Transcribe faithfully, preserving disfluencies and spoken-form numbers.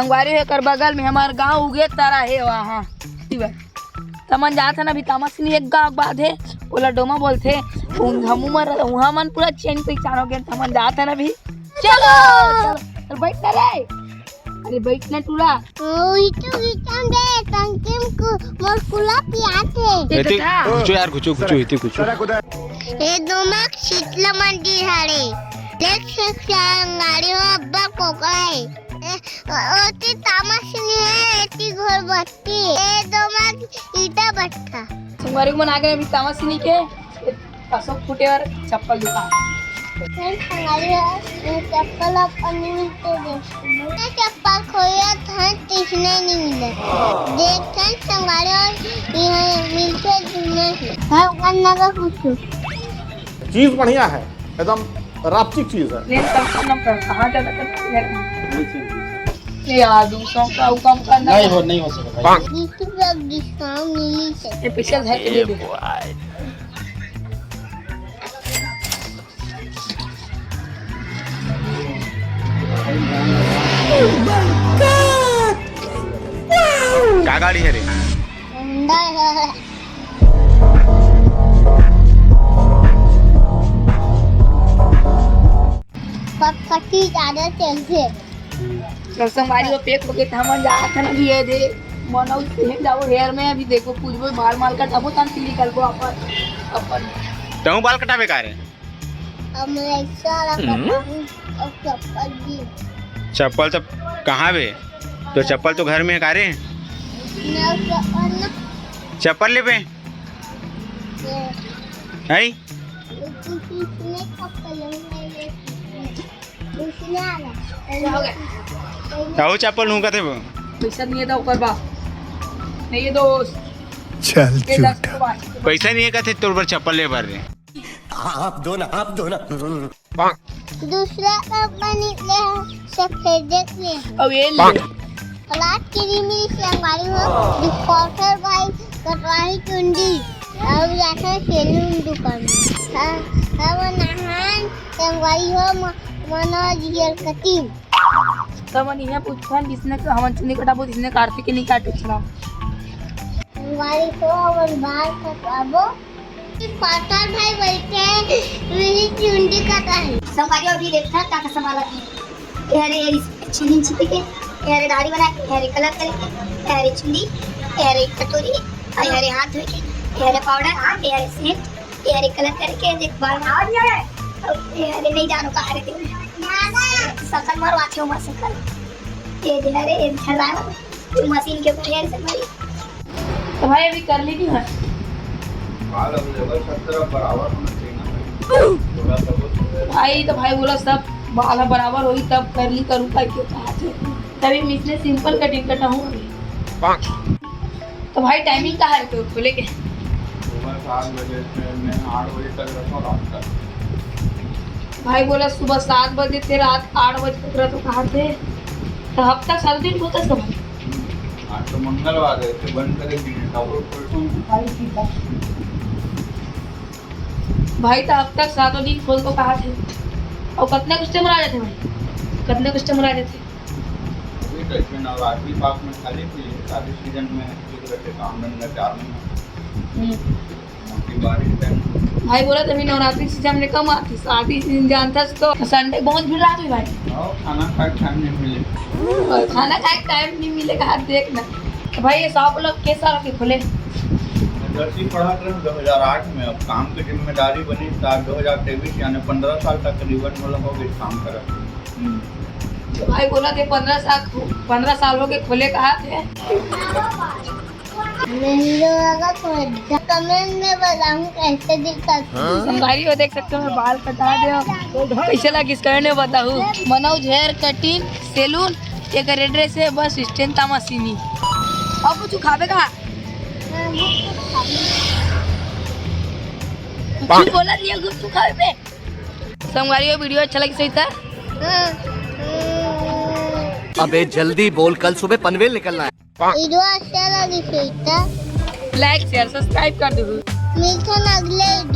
संगवारी हो, एकर बगल में हमर गांव उगे तारा हे वहां। तमन जात हन अभी तामासिनी, एक गांव बाद हे, ओला डोमा बोलथे। उन-, हमू मन, उहां मन पूरा चेन पहचान हो गए। तमन जात हन अभी। चलो, चलो, अरे बैठ ना रे, अरे बैठ ना टूरा। ओही तो गीतन दे, तंकिम को मोर कुला पियात हे। ए, एते था। घुचो यार, घुचो, घुचो, एते घुचो। ए डोमा शीतला मंदिर हरे। देख सकते हैं, गाड़ी हो अब्बा कोकरा है। ए, ओ, ओती तामासिनी है, एती घोर बत्ती। ए डोमा ईटा भट्ठा। संगवारी मन आ गए अभी तामासिनी के अशोक फुटेवर चप्पल दुकान। संगवारी हो, ये चप्पल अपन मिलते दे। ये चप्पल खोया था, तीसने नहीं मिले। देख संगवारी हो, यहाँ मिलते जुलने से। हम करना का कुछ। चीज बढ़िया है, एकदम रापचिक चीज है। ले, कम से कम कर, कहाँ जाता था घर में? ये यार, दूसरों का वो काम करना। नहीं हो, नहीं हो सकता भाई। बीस रुपया डिस्काउंट मिली से। ये पैसा घर के दे दे। का गाड़ी है रे? होंडा है। फटफटी ज्यादा चलथे। तो संगवारी वो पैक होके त हमन जात हन अभी, ये दे, मनऊ से जाओ हेयर में, अभी देखो, पूछबो बाल माल कटाबो, तन से निकलबो अपन, अपन। तहूँ बाल कटाबे का रे? अब मैं ऐसा वाला हम्म। कटाऊँ और चप्पल भी। चप्पल तो कहाँ बे? तो चप्पल तो घर में है का रे? ना चप्पल ना। चप्पल लेबे? ये। हैं? इसमें चप्पल है, ये इसमें। इसमें आ रहा है। क्या हो गया? ताऊ चप्पल नू कथे वो। पैसा नहीं है तो ऊपर बा। नहीं है दोस्त। चल ये दस झूठा। को बात। पैसा नहीं है कथे तोर बर चप्पल ले बर रे। आप दो ना, आप दो ना। दूसरा कंपनी ले, सफेद ले। अब ये ले। फ्लैट की भी मेरी संगवारी हो, रिपोर्टर भाई कटवाही टुंडी। अब जाते सैलून दुकान में। हाँ, हम नहान संगवारी हो, म-, मनोज हेयर कटिंग। तो मन इहे पूछथन, जिसने हमन चुन्नी कटाबो, जिसने कार्तिक के नहीं काटे चला। संगवारी हो, हमन बाल कटवाबो। पातर भाई बैठे हैं, मेरी चुंडी का है। संगवारी अभी देखता का का संभाला है। ये हरे, ये हरे छीलिन छिपे के, ये हरे दाढ़ी बना के, ये हरे कलर करे के, ये हरे चुंडी, ये हरे कटोरी, और ये हरे हाथ धोए के, ये हरे पाउडर, ये हरे सेंट, ये हरे कलर करे के, देख बाल में। और ये हरे नहीं जानो का हरे दिन। सकल मरवा छो मर सकल। ये दे हरे, ये झरवा। तू मशीन के ऊपर हेयर से भरी। तो भाई अभी कर ली नहीं है। बाल अब लेवल सब तरफ बराबर होना चाहिए ना भाई। थोड़ा सा बहुत भाई तो भाई बोला सब बाल बराबर होई तब कर ली करूँ का क्यों कहा थे। तभी मिसने सिंपल कटिंग कटा हूँ अभी। तो भाई टाइमिंग का है तो खुले के? सुबह सात बजे से मैं आठ बजे तक रहता हूँ रात का। भाई बोला सुबह सात बजे से रात आठ बजे तक रहता हूँ, कहा थे? तो हफ्ता सात दिन होता सब। आज तो मंगलवार है, तो बंद करेंगे, टॉवर खोलता हूँ। भाई तो हफ्ता सातों दिन खोल को कहा थे। और कितने कस्टमर आ जाते भाई? कितने कस्टमर आ जाते? अभी तो इसमें नवरात्रि पास में खाली थी, शादी सीजन में एक तरह के काम धंधा चार महीना। हम्म। बाकी बारिश टाइम। भाई बोला तभी नवरात्रि सीजन में कम आती, शादी सीजन जानता तो संडे बहुत भीड़ रहती भाई। और खाना खाए टाइम नहीं मिले। और खाना खाए टाइम नहीं मिलेगा, हाथ देखना। तो भाई ये शॉप लोग कैसा रखे खुले? मैं दसवीं पढ़त रहे दो हज़ार आठ में, अब काम की जिम्मेदारी बनी साल दो हज़ार तेईस, यानी पन्द्रह साल तकरीबन मतलब हो गए काम करत। हम्म। तो भाई बोला थे पन्द्रह साल, पन्द्रह साल हो गए खोले कहा थे। मेहंदी लगा तो एकदम कमेंट में बताऊं कैसे दिखता है। संगवारी हो देख सकते हो, मैं बाल कटा दे। कैसे लगिस कमेंट में बताऊं। मनोज हेयर कटिंग सैलून, एकर एड्रेस है बस स्टैंड तामासिनी। अब कुछ खाबे का? कुछ बोला नहीं है, कुछ खाबे पे। संगवारी हो, वीडियो अच्छा लगी सही था। अबे जल्दी बोल, कल सुबह पनवेल निकलना है। वीडियो अच्छा लगी सही था। लाइक, शेयर, सब्सक्राइब कर दो। मिलते हैं अगले